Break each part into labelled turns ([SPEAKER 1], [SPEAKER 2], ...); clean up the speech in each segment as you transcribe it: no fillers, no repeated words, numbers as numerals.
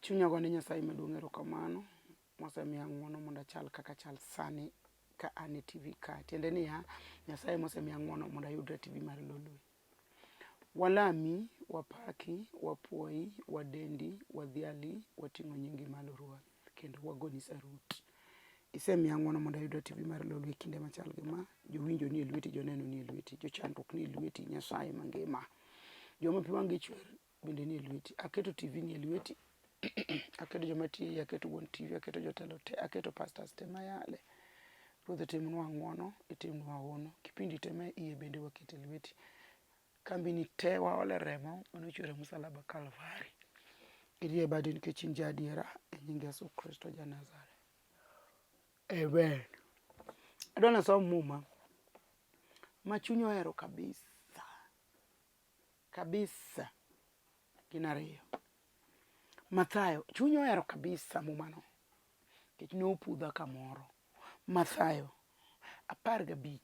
[SPEAKER 1] Chunya gone Nyasaye maduong' erokamano mosemiya ng'uono mondo achal kaka achal sani ka an e TV ka. Tiende niya, Nyasaye mosemiya ng'uono mondo ayudre e TV mar Lolwe. Walami, wapaki, wapuoyi, wadendi, wadhiali, wating'o nyingi malo Ruoth kendo wagoni sarut. Isemiya ng'uono mondo ayudre e TV mar Lolwe e kinde machal gi ma. Jowinjo nie lweti, joneno nie lweti, jochandruok nie lweti, Nyasaye mangima. Joma pi wang'gi chwer bende nie lweti. Aketo TV nie lweti, aketo joma tiyo iye, aketo wuon TV, aketo jotelo te, aketo pastors te mayale. Ruoth itimnwa ng'wono, itimnwa hono. Kipindi te ma iye bende waketo e lweti. Kambini te waole remo mane ochwer e musalaba Kalvari. Irie badi nikech in ja adiera e nying Yesu Kristo ja Nazareth. Amen. Adwa nasom muma ma chunya ohero kabisa. Kabisa. Gin ariyo. Mathayo, chunya ohero kabisa mumano. Nikech ne opudha kamoro. Mathayo, 15,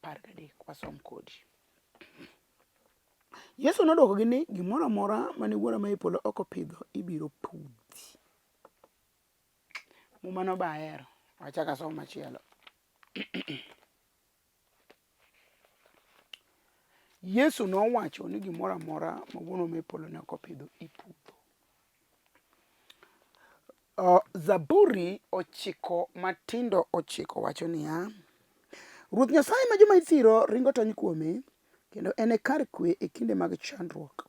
[SPEAKER 1] 13, wasom kodi. Yesu nodwokogi ni, gimoro amora mane Wuora ma e polo ok opidho ibiro pudhi. Mumano be ahero. Wachak asom machielo. Yesu nowacho ni gimoro amora ma Wuonwa me polo ne ok opidho ipudho. Zaburi ochiko matindo ochiko wacho niya, Ruoth Nyasaye ma joma ithiro ringo tony kuome, kendo en e kar kwe e kinde mag chandruok.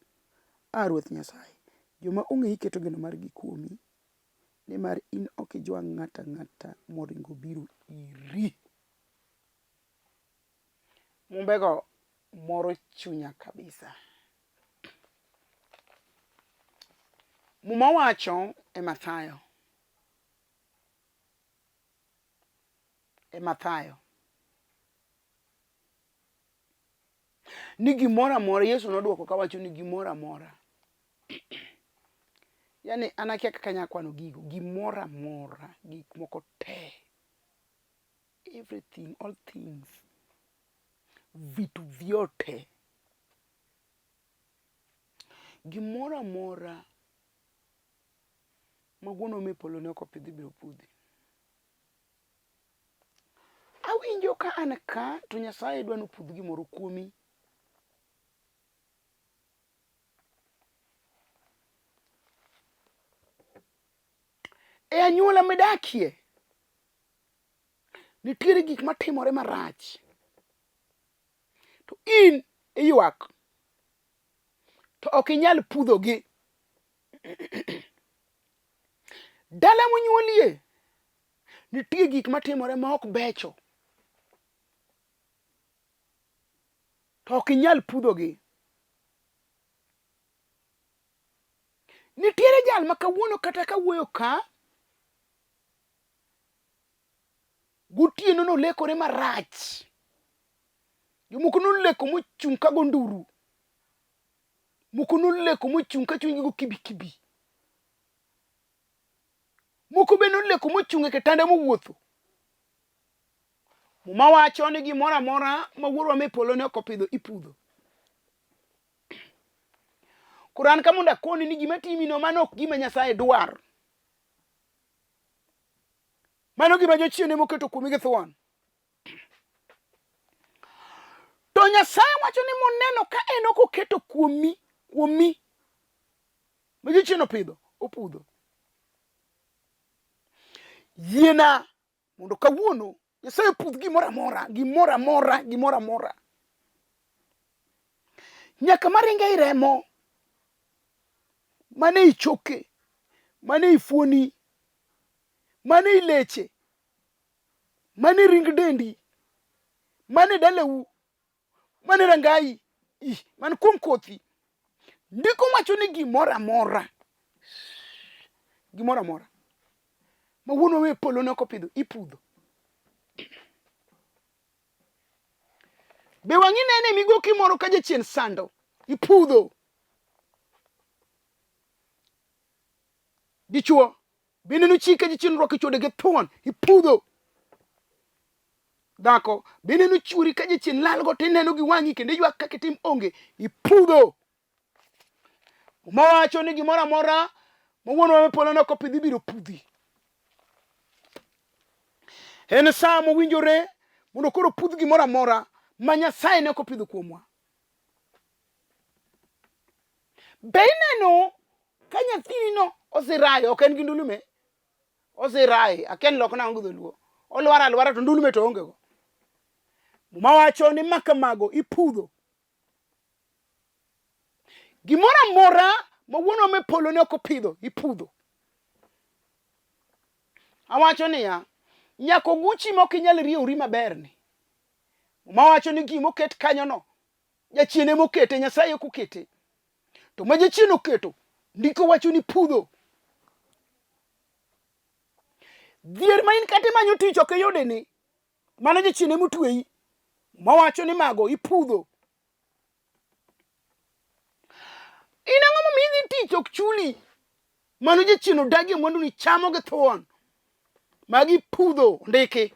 [SPEAKER 1] A Ruoth Nyasaye, joma ong'eyi keto geno margi kuomi, nimar in ok ijwang' ng'ato ang'ata moringo obiro iri. Mumbego moro chunya kabisa. Muma wacho e Mathayo. E Mathayo. Ni gimoro amora, Yesu nodwoko kawacho ni gimoro amora. Yaani an akia kaka anyalo kwano gigo, gimoro amora, gik moko te. Everything, all things, vitu vyote, gimoro amora ma wuonwa me polo ne ok opidho ibiro pudhi. Awinjo ka an ka to Nyasaye dwa ni opudh gimoro kuomi. E anyuola midakie, nitiere gik matimore marach to in iywak to ok inyal pudhogi. Dala monyuolie nitie gik matimore ma ok becho to ok inyal pudhogi. Nitiere jal ma kawuono kata kawuoyo ka Gotieno nolekore marach. Jomoko noleko mochung' ka go nduru. Moko noleko mochung' ka chunygi go kibi kibi. Moko be noleko mochung' e kitanda mowuotho. Muma wacho ni gimoro amora ma Wuorwa me polo ne ok opidho ipudho. Koro an ka mondo akoni ni gima timino mano ok gima Nyasaye dwar. Mano gima jachien ema oketo kuomi gi thuon. To Nyasaye wacho ni moneno ka en ok oketo kuomi, kuomi ma jachien opidho, opudho. Yiena mondo kawuono Nyasaye opudh gimoro amora, gimoro amora, gimoro amora. Nyaka maringe i remo, mane i choke, mane i fuoni, mane i leche, mane i ring dendi, mane dalau, mane rangayi, ih, man kuom kothi. Ndiko wacho ni gimoro amora, gimoro amora ma wuonwa me polo ne ok opidho, ipudho. Be wang'i nene migoki moro ka jachien sando, ipudho. Dichuo, be ineno chi ka jachien rwako chode gi thuon, ipudho. Dhako, be ineno chuori ka jachien lalgo to ineno gi wang'i kendo iywak kaka itim onge, ipudho. Muma wacho ni gimoro amora Ma wuonwa me polo ne ok opidho ibiro pudhi. En sa mowinjore mondo koro pudh gimoro amora ma Nyasaye ne ok opidho kuomwa. Be ineno ka nyathini no osirayo, ok en gi ndulume? Osiraye, akia ni loko nang'o gi dholuo. Olwar alwara to ndulume to onge go. Muma wacho ni makamago ipudho. Gimoro amora ma wuonwa me polo ne ok opidho, ipudho. Awacho niya, nyaka oguchi ma ok inyal riewri maber ni. Muma wacho ni gima oket kanyono, jachien ema okete, Nyasaye ok okete. To ma jachien oketo, ndiko wacho ni pudho. Dhier ma in kata imanyo tich ok iyude ni, mano jachien ema otweyi. Muma wacho ni mago ipudho. In ang'o momiyo idhi tich ok chuli? Mano jachien odagi e mwanduni chamo gi thuon. Magi pudho ndiki.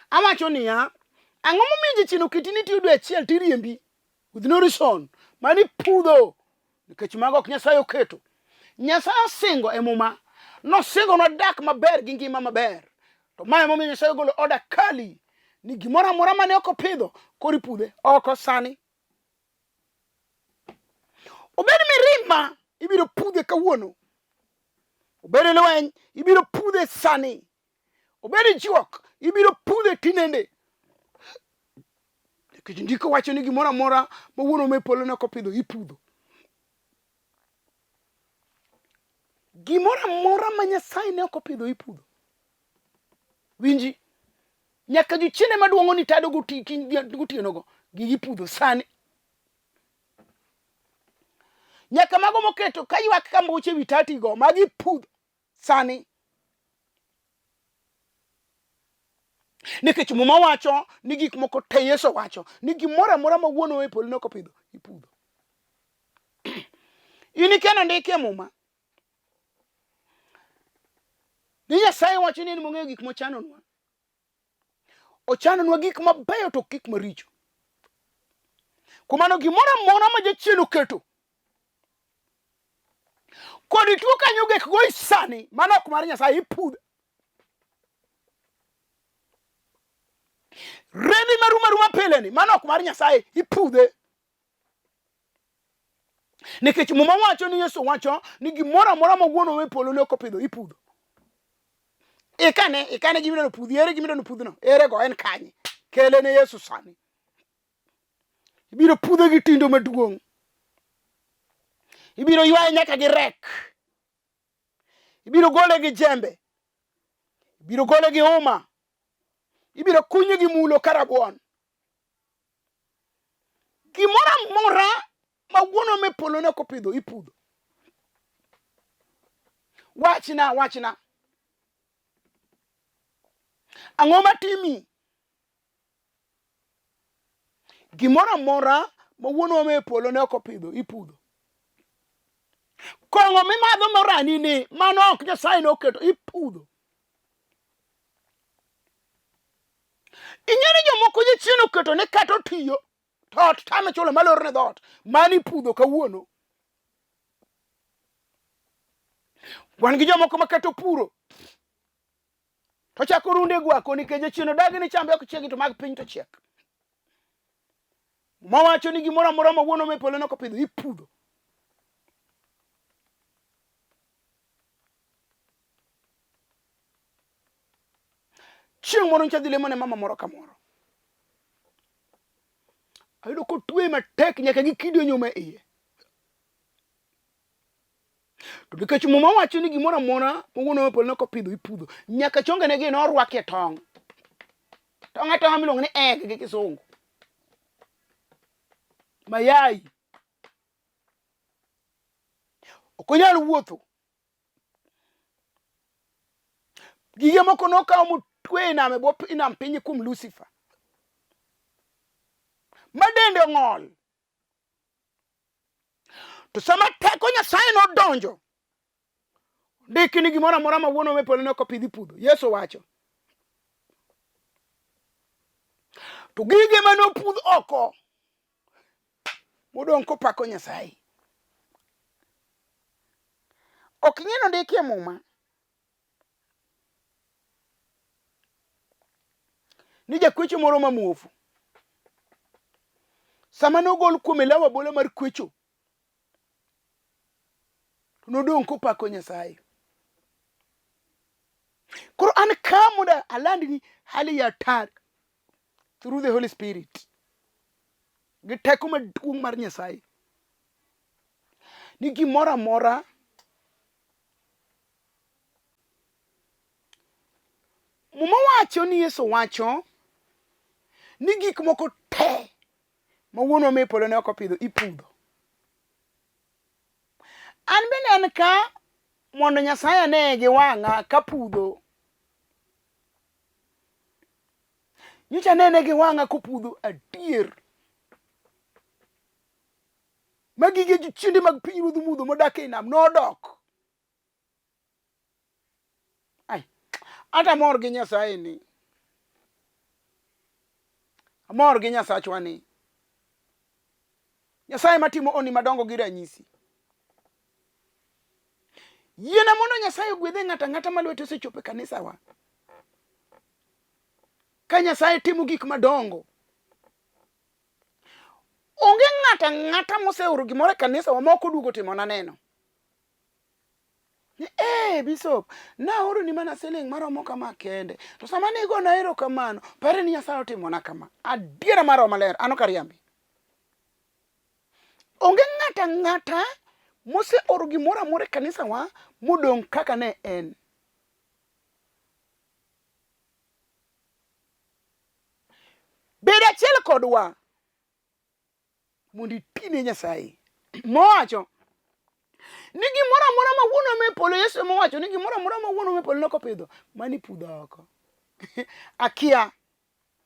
[SPEAKER 1] Awacho niya, ang'o momiyo jachien oketi ni itiyo dwe achiel tiriembi with no reason? Mani pudho nikech mago ok Nyasaye oketo. Nyasaye osingo e muma, nosingonwa dak maber gi ngima maber. To ma emomiyo Nyasaye ogolo oda kali ni gimoro amora mane ok opidho koro ipudhe oko sani. Obed mirima ibiro pudhe kawuono. Obed lweny ibiro pudhe sani. Obed juok ibiro pudhe tinende. Nikech ndiko wacho ni gimoro amora ma wuon me polo ne ok opidho ipudho. Gimoro amora ma Nyasaye ne ok opidho ipudho. Winji, nyaka jochiende maduong'o ni tado gotienogo gigi pudho sani. Nyaka mago moketo ka ywak ka mbuche wi tatigo magi pudho sani. Nikech Muma wacho ni gik moko te Yesu wacho ni gimoro amora ma wuon e polo ne ok opidho ipudho. In ikia nondiki e Muma ni Nyasaye wacho ni en mong'eyo gik mochanonwa. Ochanonwa gik mabeyo to ok gik maricho. Kuom mano gimoro amora ma jachien oketo kod tuo kanyo gek go sani mano ok mar Nyasaye ipudho. Rembi marumo aruma pile ni mano ok mar Nyasaye ipudhe. Nikech Muma wacho ni Yesu wacho ni gimoro amora ma wuon e polo ne ok opidho ipudho. Ikane, ikane gima idwaro pudhi, ere gima idwaro pudhno? Ere go en kanye? Kele ne Yesu sani. Ibiro pudhe gi tindo maduong'. Ibiro ywaye nyaka gi rek. Ibiro gole gi jembe. Ibiro gole gi uma. Ibiro kunye gi mulo ka rabuon. Gimoro amora ma wuonwa me polo ne ok opidho ipudho. Wachna, wachna. Ang'o matimi? Gimoro amora ma wuonwa me polo ne ok opidho ipudho. Kong'o mimadho morani ni mano ok Nyasaye noketo ipudho. Ing'e ni jomoko jachien oketo ni kata otiyo to ot tame chulo malor ne dhoot mani ipudho kawuono. Wan gi jomoko ma kata opuro to chako runde gwako nikech jachien odagi ni chambe ok chiegi to mag piny to chiek. Muma wacho ni gimoro amora ma wuon me polo ne ok opidho ipudho. Chieng' moro nyocha adhi lemo ne mama moro kamoro. Ayudo kotweye matek nyaka gi kidi onyuma e iye. To nikech muma wacho ni gimoro amora ma wuon me polo ne ok opidho ipudho, nyaka chongene gi norwakie tong'. Tong' atong'a miluongo ni egg gi kisungu. Mayai. Ok onyal wuotho. Gige moko nokaw motwe e nam e bwo nam piny kuom Lucifer. Ma dende ong'ol. To sama teko Nyasaye nodonjo, ndiki ni gimoro amora ma wuon me polo ne ok opidh ipudho. Yesu wacho. To gige mane opudh oko modong' kopako Nyasaye. Ok ing'e nondiki e muma ni jakwecho moro ma muofu sama nogol kuome law abola mar kwecho to nodong' kopako Nyasaye. Koro an ka mondo alandni hali ya hatari through the Holy Spirit gi teko maduong' mar Nyasaye ni gimoro amora Muma wacho ni Yesu wacho ni gik moko te ma wuonwa me polo ne ok opidho ipudho. An bende an ka mondo Nyasaye aneye gi wang'a kapudho. Nyocha anene gi wang'a kopudho adier. Ma gige jochiende mag pinyruodh mudho modak ei nam nodok. Ai, ata amor gi Nyasaye ni. Amor gi Nyasachwa ni. Nyasaye matimo oni madongo gi ranyisi. Yiena mondo Nyasaye ogwedhe ng'ato ang'ata ma lwete osechopo e kanisawa. Ka Nyasaye timo gik madongo. Onge ng'ato ang'ata moseoro gimoro e kanisawa ma ok oduogo timona neno. Ni eh, Bishop, naoroni mana siling' maromo kama kende. To sama nigona erokamano, pare ni Nyasaye otimona kama. Adiera mar Roho Maler, an ok ariambi. Onge ng'ato ang'ata moseoro gimoro amora e kanisawa modong' kaka ne en. Bed achiel kodwa mondo itine Nyasaye. Mowacho ni gimoro amora ma wuonwa me polo, Yesu ema owacho ni gimoro amora ma wuonwa me polo ne ok opidho, mano ipudho oko. Akia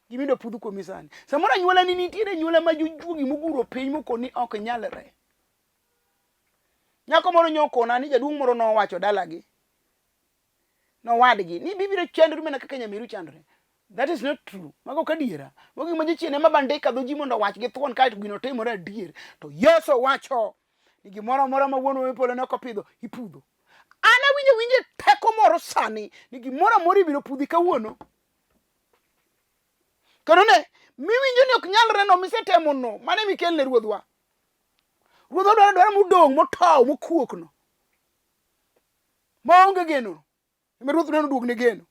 [SPEAKER 1] gima idwa pudh kuomi sani. Samoro anyuola ni nitiere anyuola ma jojuogi moguro piny mokoni ok nyalre. Nyako moro nyokona ni jaduong' moro nowacho dalagi nowadgi ni bibiro chandori mana kaka nyamiru chandore. That is not true. Mago ok adiera. Mago gima jachien ema bandika dho ji mondo owach gi thuon kaeto gino timore adier. To Yesu wacho ni gimoro amora ma wuonwa me polo ne ok opidho, ipudho. An awinjo winjo teko moro sani ni gimoro amora ibiro pudhi kawuono. Kendo ne, miwinjo ni ok nyalre no misetemo no, mano ema ikelne ruodhwa. Ruodhwa dwaro adwara modong', motow, mokuok no. Maonge geno. Ema ruoth neno duogne geno.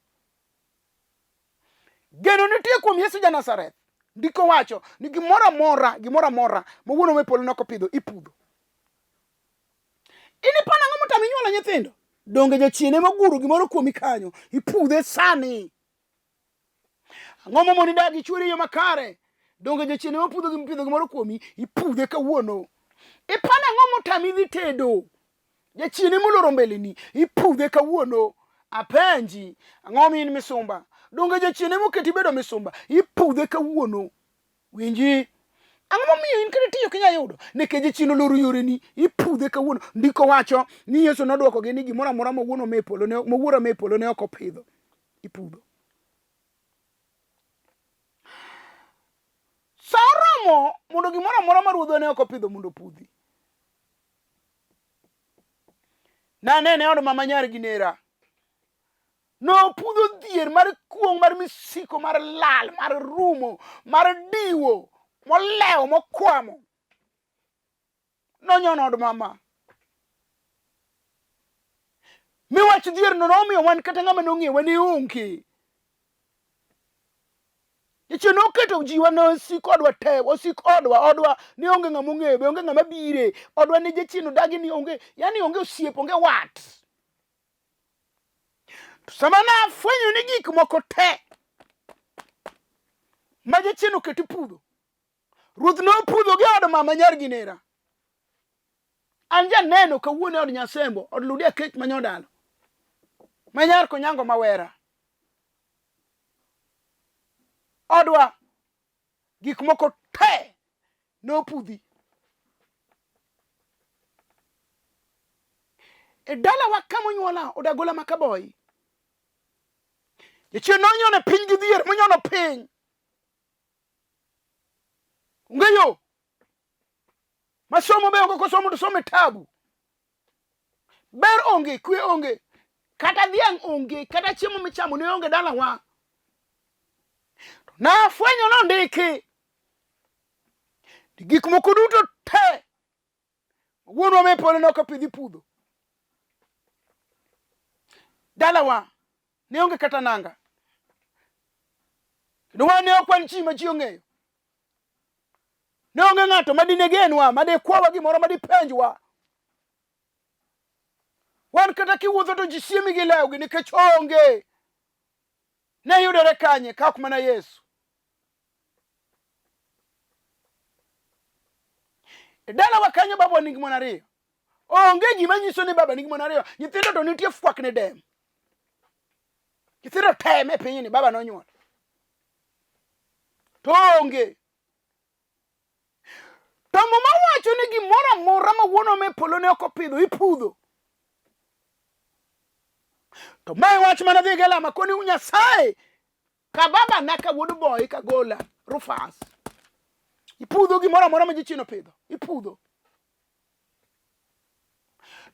[SPEAKER 1] Geno nitie kuom Yesu ja Nazareth. Ndiko wacho ni gimoro amora, gimoro amora ma wuonwa me polo ne ok opidho, ipudho. In iparo ang'o motami nyuolo nyithindo? Donge jachien ema oguro gimoro kuomi kanyo? Ipudhe sani. Ang'o momoni dak gi chwori e yo makare? Donge jachien ema opudho gi pidho gimoro kuomi? Ipudhe kawuono. Iparo ang'o motami dhi tedo? Jachien ema oloro mbeleni, ipudhe kawuono. Apenji, ang'o mi in misumba? Donge jachien ema oketi bedo misumba? Ipudhe kawuono. Winji, ang'o momiyo in kata tich ok inyal yudo? Nikech jachien oloro yoreni, ipudhe kawuono. Ndiko wacho ni Yesu nodwokogi ni gimoro amora ma wuon me polo ne ma wuora me polo ne ok opidho, ipudho. Sa oromo mondo gimoro amora ma ruodhwa ne ok opidho mondo opudhi. Nanene e od mama nyar gi nera. Nopudho dhier mar kuong' mar misiko mar lal mar rumo mar diwo molewo mokwamo. Nonyono od mama. Mi wach dhierno nomiyo wan kata ng'ama nong'iewa ne onge. Jachien noketo jiwa ne osik odwa te, osik odwa, odwa ne onge ng'ama ong'eyo, be onge ng'ama bire. Odwa ne jachien odagi ni onge, yani onge osiep, onge wat. To sama nafwenyo ni gik moko te ma jachien oketi pudho, ruoth nopudho gi od mama nyar gi nera. An janeno kawuono e od Nyasembo, od Ludia Kech manyodalo, ma nyar Konyango mawera. Odwa gik moko te nopudhi. E dalawa kama onyuola od agola ma Kaboyi. Jachien nonyono piny gi dhier monyono piny. Onge yo. Masomo be onge kosomo to somo e tabu. Ber onge, kwe onge, kata dhiang' onge, kata chiemo michamo ne onge dalawa. To nafwenyo nondiki gik moko duto te wuonwa me polo ne ok opidhi pudho. Dalawa ne onge kata nanga. Kendo wan ne ok wan ji ma ji ong'eyo. Ne onge ng'ato ma dine genwa, ma dikwawa gimoro, ma dipenjwa. Wan kata kiwuotho to ji siemi gi lewgi nikech onge. Ne yudore kanye ka ok mana Yesu? E dalawa kanyo babwa nigi mon ariyo. Onge gima nyiso ni baba nigi mon ariyo. Nyithindo to nitie fwak ne dem. Nyithindo tem e pinyni baba nonyuolo. To onge. To Muma wacho ni gimoro amora ma wuonwa me polo ne ok opidho ipudho. To mae wach mana dhi gelama koni Nyasaye ka baba na ka wuod boy ka gola Rufus. Ipudho gimoro amora ma jachien opidho. Ipudho.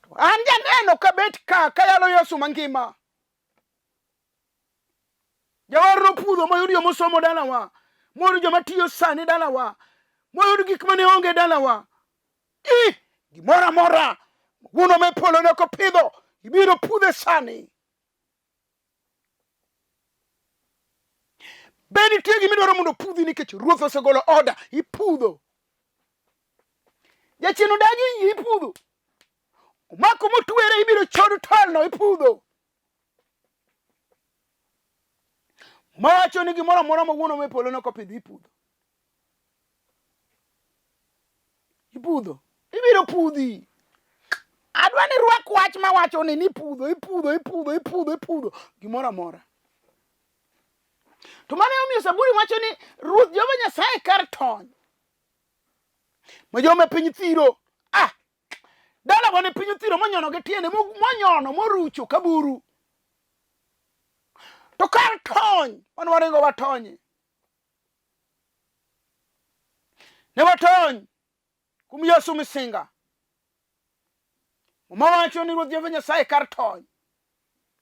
[SPEAKER 1] To an janeno kabet ka kayalo Yesu mangima. Jawar nopudho moyud joma osomo dalawa, moyud joma tiyo sani dalawa, moyud gik mane onge dalawa. I gimoro amora wuonwa me polo ne ok opidho ibiro pudhe sani. Be nitie gima idwaro mondo opudhi nikech ruoth osegolo oda, ipudho. Jachien odagi yie ipudho. Omako motwere ibiro chod tolno ipudho. Mawacho ni gimoro amora ma wuonwa me polo ne ok opidho ipudho. Ipudho. Ibiro pudhi. Adwa ni rwak wach mawacho ni nipudho, ipudho, ipudho, ipudho, ipudho gimoro amora. To mano emomiyo Zaburi wacho ni Ruoth Jehova Nyasaye kar tony ma joma piny thiro. Ah, dalawa ne piny othiro monyono gi tiende monyono morucho ka buru. To kar tony wan waringo watonye. Ne watony kuom Yesu misinga. Muma wacho ni Ruoth Jehova Nyasaye kar tony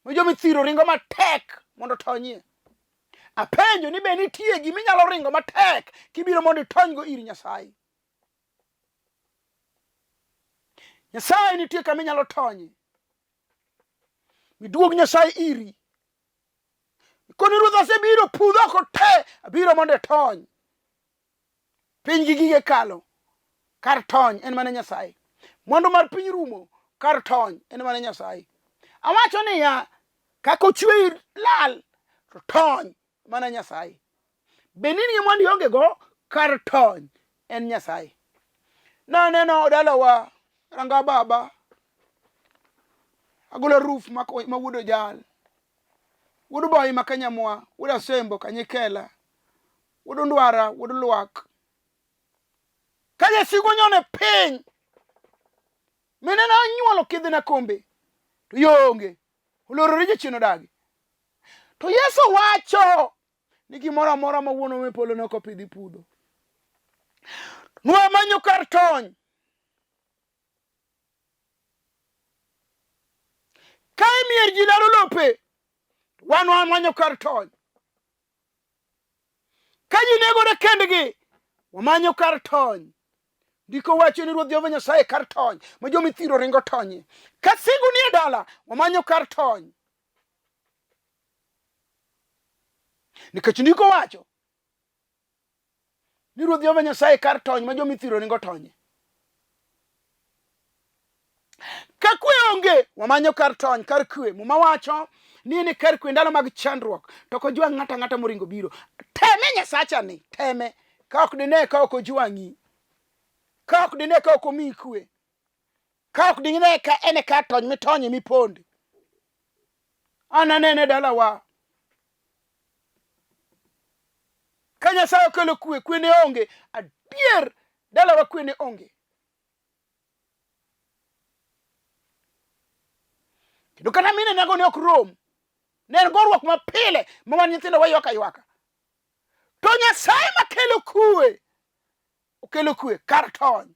[SPEAKER 1] ma joma ithiro ringo matek mondo otonyie. Apenjo ni be nitie gima inyalo ringo matek kibiro mondo itonygo ir Nyasaye? Nyasaye nitie kama inyalo tonye. Miduog Nyasaye iri. Koni Ruoth asebiro pudh oko te, abiro mondo itony. Piny gi gige kalo, kar tony en mana Nyasaye. Mwandu mar piny rumo, kar tony en mana Nyasaye. Awacho niya, kaka ochweyi lal, to tony mana Nyasaye. Be ni nie mwandu ionge go, kar tony en Nyasaye. Naneno dalawa ranga baba agolo roof ma wuod Ojal wuod Boyi ma Kanyamwa wuod Asembo Kanyikela wuod Ndwara wuod Lwak ka jasigu onyone piny mine nonyuolo kidhi na kombe to yo onge olorore jachien odagi to Yesu wacho ni gimoro amora ma wuonwa me polo ne ok opidho ipudho. Nwamanyo kar tony. Ka e mier ji laro lope, wan wamanyo kar tony. Ka ji negore kendgi, wamanyo kar tony. Ndiko wacho ni Ruoth Jehova Nyasaye kar tony ma joma ithiro ringo tonye. Ka sigu nie dala, wamanyo kar tony. Nikech ndiko wacho ni Ruoth Jehova Nyasaye kar tony ma joma ithiro ringo tonye. Ka kwe onge, wamanyo kar tony, kar kwe. Muma wacho ni en e kar kwe ndalo mag chandruok, to ok ojwang' ng'ato ang'ata moringo biro. Teme Nyasacha ni, teme. Ka ok dine ka ok ojwang'i. Ka ok dine ka ok omiyi kwe. Ka ok dine ka en e kar tony mitonye miponde. An anene dalawa. Ka Nyasaye okelo kwe, kwe ne onge. Adier dalawa kwe ne onge. Kendo kata mine nego ne ok rom. Ne en goruok mapile ma wan nyithindo waywak aywaka. To Nyasaye makelo kwe, okelo kwe kar tony.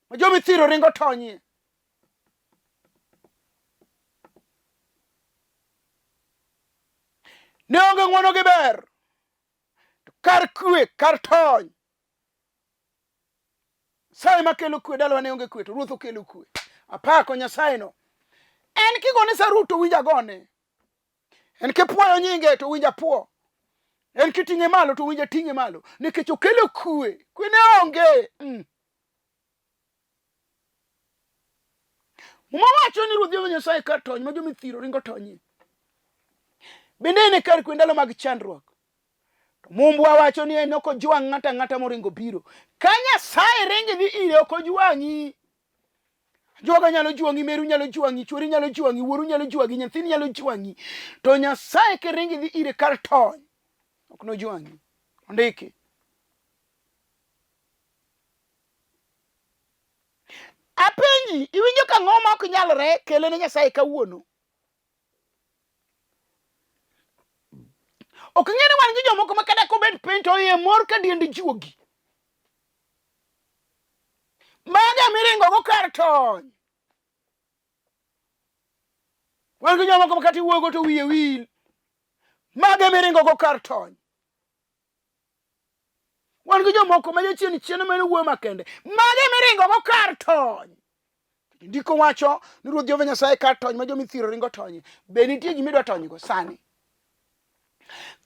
[SPEAKER 1] Ma jomithiro ringo tonyie. Ne onge ng'wono gi ber. To kar kwe, kar tony. Nyasaye makelo kwe dalawa ne onge kwe to Ruoth okelo kwe. Apako Nyasaye no. En kigone sarut to winj agone. En kipuoyo nyinge to winj apuo. En kiting'e malo to winj ating'e malo. Nikech okelo kwe. Kwe ne onge. Muma wacho ni Ruoth Jehova Nyasaye kar tony ma jomithiro ringo tonyie. Bende en e kar kwe ndalo mag chandruok. To Mumbwa wacho ni en ok ojwang' ng'ato ang'ata moringo biro. Ka Nyasaye ringo idhi ire ok ojwang'i. Joga nyalo jwang'i, meru nyalo jwang'i, chwori nyalo jwang'i, wuoru nyalo jwang'i, nyathini nyalo jwang'i. To Nyasaye kiringo idhi ire kar tony ok nojwang'i. Ondiki. Apenji, iwinjo ka ang'o ma ok nyalre kele ne Nyasaye kawuono? Ok ing'e ni wan gi jomoko ma kata kobet piny to iye mor ka diend juogi. Maga miringogo kar tony. Wan gi jomoko ma kata iwuogo to wiye wil. Maga miringogo kar tony. Wan gi jomoko ma jachien chien ma en wuoyo makende. Mage miringogo kar tony. Ndiko wacho ni Ruoth Jehova Nyasaye kar tony ma jomithiro ringo tony. Be nitie gima idwa tonygo sani?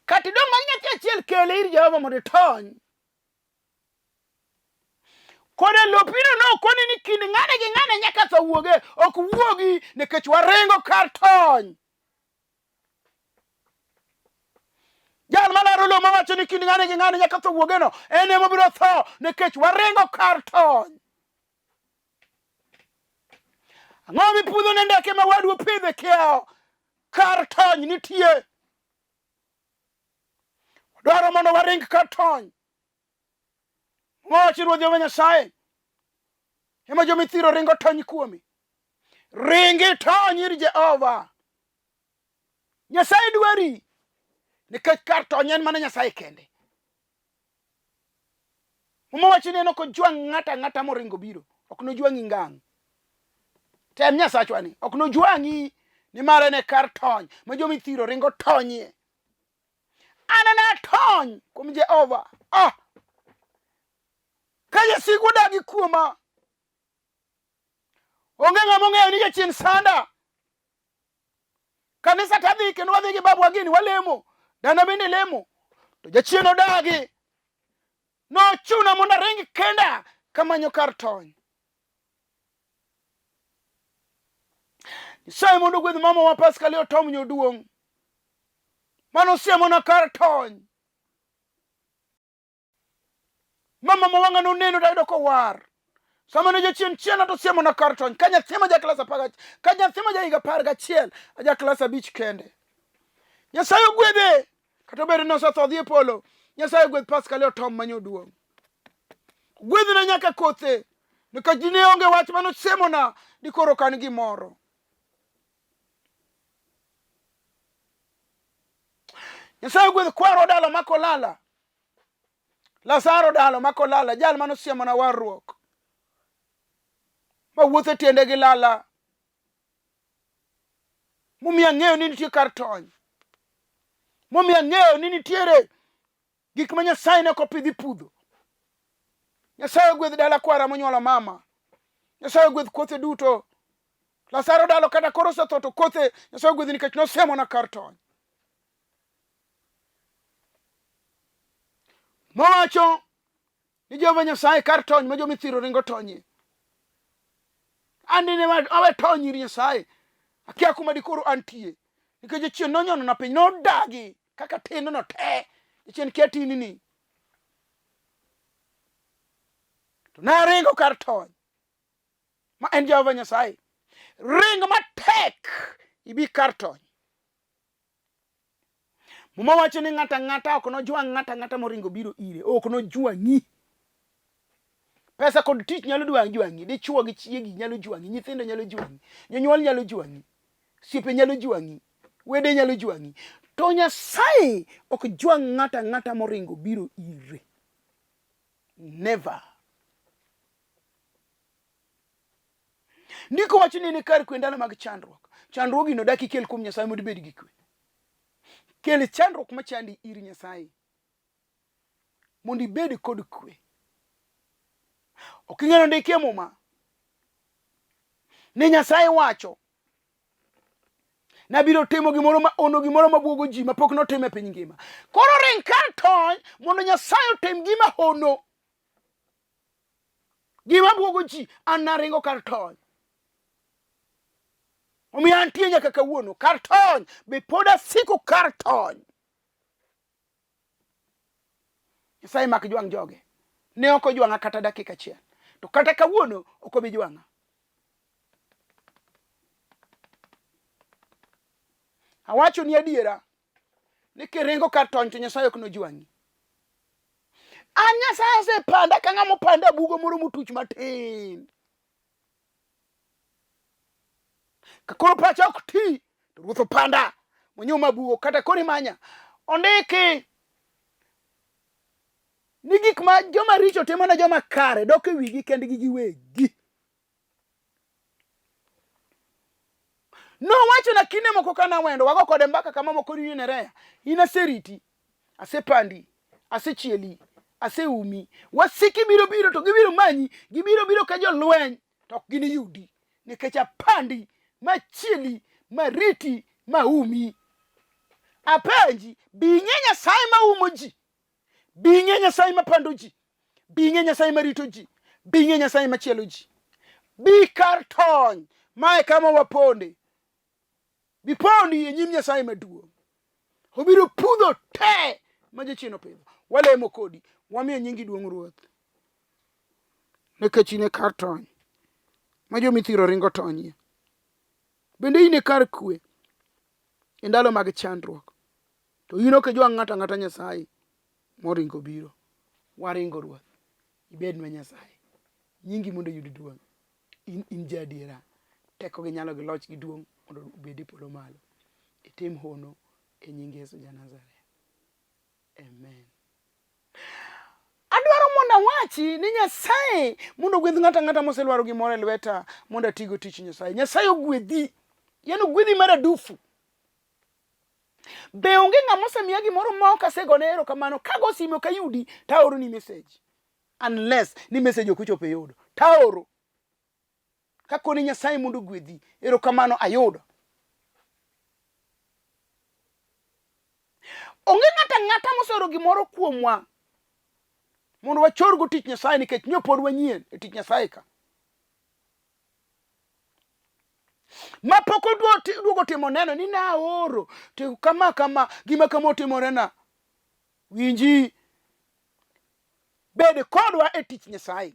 [SPEAKER 1] Kata idong' mana nyathi achiel kele ir Jehova mondo itony. Koda lopino nokoni ni kind ng'ane gi ng'ane nyaka tho wuoge, ok wuogi nikech waringo kar tony. Jal malaro lowo mawacho ni kind ng'ane gi ng'ane nyaka tho wuogeno, en ema obiro tho nikech waringo kar tony. Ang'o mipudho ne ndeke ma wadu opidho e kiewo? Kar tony nitie. Wadwaro mondo waring kar tony. Wawacho Ruoth Jehova Nyasaye ema jomithiro ringo tony kuome. Ringi tony ir Jehova. Nyasaye dwari nikech kar tony en mana Nyasaye kende. Muma wacho ni en ok ojwang' ng'ato ang'ata moringo biro, ok nojwang'i ngang'. Tem Nyasachwa ni, ok nojwang'i nimar en e kar tony ma jomithiro ringo tonyie. An natony kuom Jehova. Ah! Ka jasigu odagi kuoma, onge ng'ama ong'eyo ni jachien sanda. Kanisa tadhi kendo wadhi gi babwa gini walemo, dana bende lemo, to jachien odagi. Nochuna mondo aring kenda kamanyo kar tony. Nyasaye mondo ogwedh mama wa Pascal Otom Nyoduong'. Mano siemona kar tony. Mama ma wang'a noneno tayudo kowar. Sama ne jachien chiena to siemona kar tony. Ka nyathi ma ja klas apar ka nyathi ma ja higa 11, aja klas 5 kende. Nyasaye ogwedhe. Kata obedo ni osetho odhi e polo. Nyasaye ogwedh Pascal Otom ma Nyoduong'. Ogwedhna nyaka kothe. Nikech dine onge wach mane osiemona, dikoro ok an gimoro. Nyasaye ogwedh kwaro dalo ma Kolala. Lazaro dalo ma Kolala, jal mane osiemona warruok. Ma wuotho e tiende gi lala. Momiyo ang'eyo ni nitie kar tony. Momiyo ang'eyo ni nitiere gik ma Nyasaye ne ok opidhi pudho. Nyasaye ogwedh dala kwara monyuolo mama. Nyasaye ogwedh kothe duto. Lazaro dalo kata koro osetho to kothe Nyasaye ogwedhi nikech nosiemona kar tony. Mowacho ni Jehova Nyasaye kar tony ma jomithiro ringo tonyie. An dine awe tony ir Nyasaye. Akia kuma dikoro antie. Nikech jachien nonyonona piny, nodagi kaka tin no te. Jachien kia tinni. To naringo kar tony ma en Jehova Nyasaye. Ring matek ibi kar tony. Muma wacho ni ng'ato ang'ata ok nojwang' ng'ato ang'ata moringo biro ire, ok nojwang'i. Pesa kod tich nyalo jwang'i, dichuo gi chiegi nyalo jwang'i, nyithindo nyalo jwang'i, jonyuol nyalo jwang'i, osiepe nyalo jwang'i, wede nyalo jwang'i. To Nyasaye ok jwang' ng'ato ang'ata moringo biro ire. Never. Ndiko wacho ni en e kar kwe ndalo mag chandruok. Chandruogino dak ikel kuom Nyasaye mondo ibed gi kwe. Kel chandruok machandi ir Nyasaye mondo ibed kod kwe. Ok ing'eyo ndikie Muma ni Nyasaye wacho nabiro timo gimoro ma ono gimoro ma bwogo ji mapok notim e piny ngima. Koro ring kar tony mondo Nyasaye otim gima hono. Gima bwogo ji an naringo kar tony. Omiyo antie nyaka kawuono kar tony be pod asiko kar tony. Nyasaye mak jwang' joge. Ne ok ojwang'a kata dakika achiel. To kata kawuono ok obi jwang'a. Awacho ni adiera ni kiringo kar tony to Nyasaye ok nojwang'i. An Nyasaye osepanda ka ng'ama opanda bugo moro motuch matin. Ka koro pacha ok ti to Ruoth opanda monyuma bugo kata koro imanya. Ondiki ni gik ma joma richo timo ne joma kare dok e wigi kendgi giwegi. Nowacho na kinde moko ka nawendo wago kode mbaka kama moko ni Nerea, in aseriti, asepandi, asechieli, aseumi. Wasiki biro biro to gibiro manyi, gibiro biro ka jolweny to ok giniyudi nikech apandi, machieli, mariti, maumi. Apenji, bi ing'e Nyasaye maumo ji? Bi ing'e Nyasaye mapando ji? Bi ing'e Nyasaye marito ji? Bi ing'e Nyasaye machielo ji? Bi kar tony, mae kama waponde. Bi pondi e nyim Nyasaye maduong'. Obiro pudho te ma jachien opidho. Walemo kodi, wamiyo nyingi duong' Ruoth. Nikech in e kar tony ma jomithiro ringo tonyie. Bende in e kar kwe e ndalo mag chandruok. To in ok ijwang' ng'ato ang'ata Nyasaye moringo biro. Waringo Ruoth, ibednwa Nyasaye. Nyingi mondo oyud duong'. In in ja adiera. Teko gi nyalo gi loch gi duong' mondo obed e polo malo. Itim hono e nying Yesu ja Nazareth. Amen. Adwaro mondo awachi ni Nyasaye mondo ogwedh ng'ato ang'ata moselwaro gimoro e lweta mondo atigo tich Nyasaye. Nyasaye ogwedhi. Yaani ogwedhi mar adufu. Be onge ng'ama osemiya gimoro ma ok asegone erokamano? Kago sime ok ayudi to aoroni message. Unless ni message ok ochopo iyudo. Taoro. Kakoni Nyasaye mondo ogwedhi, erokamano ayudo. Onge ng'ato ang'ata moseoro gimoro kuomwa mondo wachorgo tich Nyasaye nikech nyo pod wanyien e tich Nyasaye ka. Ma pok oduogo timo neno ni naoro to kama kama gima kama otimorena. Winji, bed kodwa e tich Nyasaye.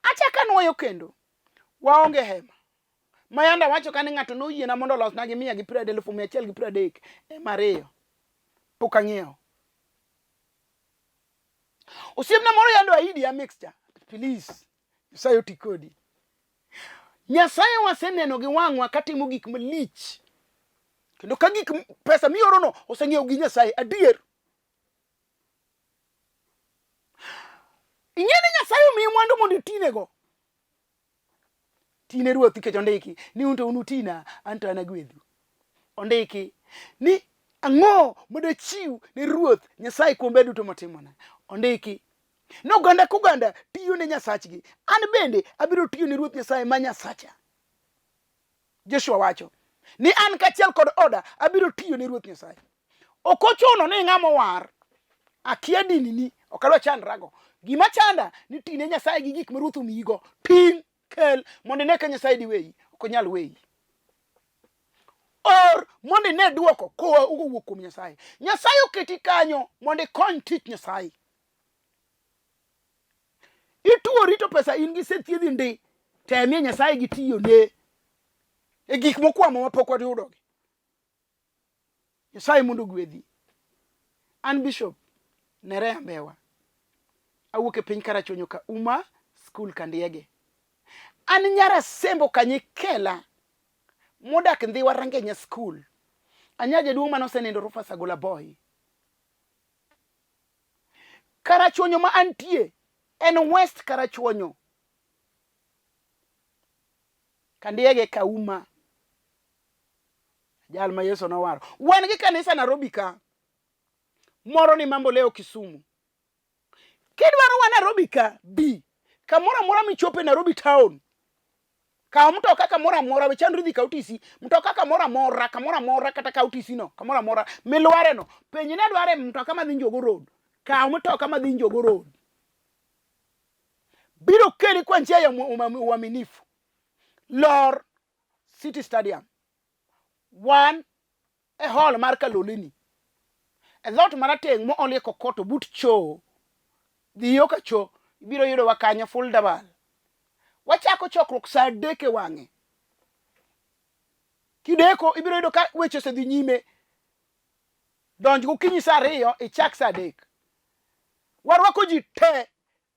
[SPEAKER 1] Achako anuoyo kendo, waonge hema. Ma yande awacho kane ng'ato noyiena mondo olosna gi mia gi piero adek, elufu mia achiel gi piero adek, hema ariyo. Pok ang'iewo. Osiepna moro yande oahidi ya mixture. Please, Nyasaye oti kodi. Nyasaye waseneno gi wang'wa katimo gik malich. Kendo ka gik pesa miorono oseng'iewo gi Nyasaye adier. Ing'e ni Nyasaye omiyi mwandu mondo itinego. Tine Ruoth nikech ondiki ni un to unutina an to anagwedhu. Ondiki ni ang'o madachiw ne Ruoth Nyasaye kuom ber duto motimona. Ondiki ni oganda koganda tiyo ne Nyasachgi. An bende abiro tiyo ne Ruoth Nyasaye ma Nyasacha. Joshua wacho ni an kaachiel kod oda abiro tiyo ne Ruoth Nyasaye. Ok ochuno ni ng'ama owar. Akia dini ni, ok adwa chandrago. Gima chanda ni tine Nyasaye gi gik ma Ruoth omiyigo. Ting' kel mondo ine ka Nyasaye diweyi. Ok onyal weyi. Or mondo ine duoko koa owuok kuom Nyasaye. Nyasaye oketi kanyo mondo ikony tich Nyasaye. Ituori to pesa in gi sethiedhi ndi. Temie Nyasaye gi tiyone e gik mokwamo mapok wayudogi. Nyasaye mondo ogwedhi. An Bishop Nerea Mbewa. Awuok e piny Karachuonyo ka Uma School Kandiege. An nyar Asembo Kanyikela modak Ndhiwa Rangenya School. Anya jaduong' mane osenindo Rufus Agola Boy. Karachuonyo ma antie en West Karachuonyo. Kandiege Kauma. Jal ma Yesu nowaro. Wan gi kanisa Nairobi ka. Moro ni Mambo Leo Kisumu. Kidwaro wa Nairobi ka, bi. Kamoro amora michope Nairobi town. Kaw mtoka kamoro amora, we chandri dhi kaw tisi. Mtoka kamoro amora, kamoro amora kata kaw tisi no, kamoro amora milware no. Penj ni adware mtoka madhi Njogo Road. Kaw mtoka madhi Njogo Road. Biro keli kwa njia ya uaminifu. Lor City Stadium. Wan e hall mar Kaloleni. E dhoot marateng' moolie kokoto but choo. Dhi yo ka choo, ibiro yudowa kanyo full dabal. Wachako chokruok saa adek e wang'e. Kideko ibiro yudo ka weche osedhi nyime. Donj gokinyi saa ariyo, ichak saa adek. Warwako ji te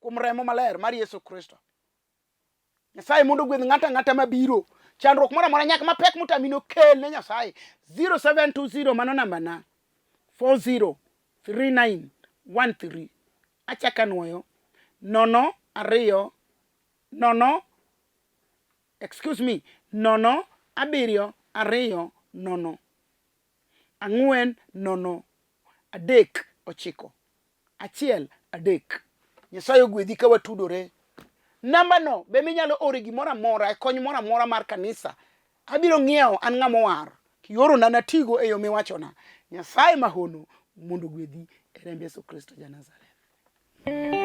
[SPEAKER 1] kuom remo maler mar Yesu Kristo. Nyasaye mondo ogwedh ng'ato ang'ata mabiro. Chandruok moro amora nyaka mapek motami nokel ne Nyasaye. 0720 mano namba na. 403913. Achako anuoyo. Nono ariyo nono excuse me nono abiriyo ariyo nono ang'wen nono adek ochiko achiel adek. Nyasaye ogwedhi ka watudore. Namba no be minyalo ore gimoro amora e kony moro amora mar kanisa. Abiro ng'iewo an ng'ama owar. Kiorona natigo e yo miwachona. Nyasaye mahono mondo ogwedhi e remb Yesu Kristo ja Nazareth.